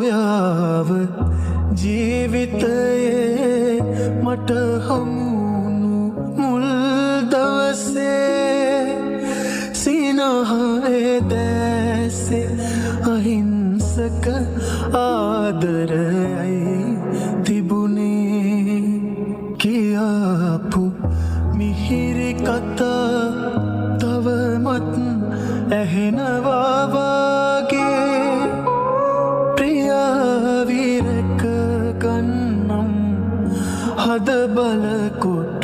ඔයාව ජීවිතයේ මට හමුණු මුල් දවසේ සිනහවේ දැසේ අහිංසක ආදරයයි තිබුණේ. කියාපු මිහිරි කතා තවමත් ඇහෙනවා වාගේ. ප්‍රියාවි රැක ගන්නම් හද බල කොට